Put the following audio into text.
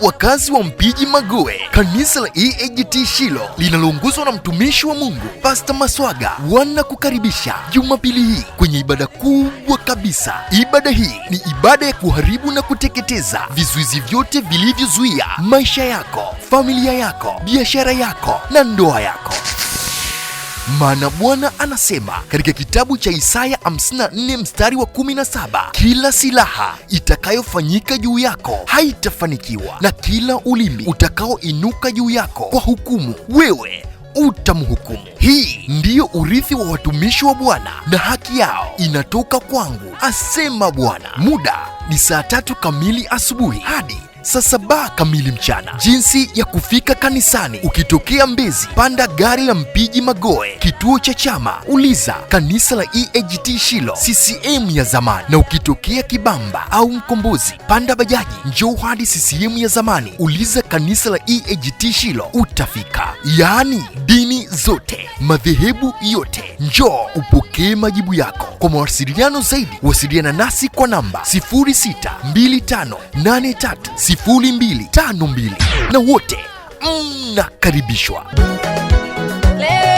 Wakazi wa Mpiji Magoe, kanisa la EAGT Shilo linaloongozwa na mtumishi wa Mungu Pastor Maswaga wanakukaribisha Jumapili hii kwenye ibada kubwa kabisa. Ibada hii ni ibada ya kuharibu na kuteketeza vizuizi vyote vilivyozuia maisha yako, familia yako, biashara yako na ndoa yako. Maana Bwana anasema katika kitabu cha Isaya 54 mstari wa 17, kila silaha itakayofanyika juu yako haitafanikiwa, na kila ulimi utakaoinuka juu yako kwa hukumu, wewe utamhukumu. Hii ndiyo urithi wa watumishi wa Bwana na haki yao inatoka kwangu, asema Bwana. Muda ni saa 3 kamili asubuhi hadi saa 7 kamili mchana. Jinsi ya kufika kanisani: ukitokea Mbezi, panda gari la Mpiji Magoe, kituo cha Chama, uliza kanisa la EAGT Shilo, CCM ya zamani. Na ukitokea Kibamba au Mkombozi, panda bajaji, njoo hadi CCM ya zamani, uliza kanisa la EAGT Shilo, utafika. Yaani dini zote, madhehebu yote, njoo upokee majibu yako. Kwa mawasiliano zaidi, wasiliana nasi kwa namba 0625830252 na wote mnakaribishwa. Leo.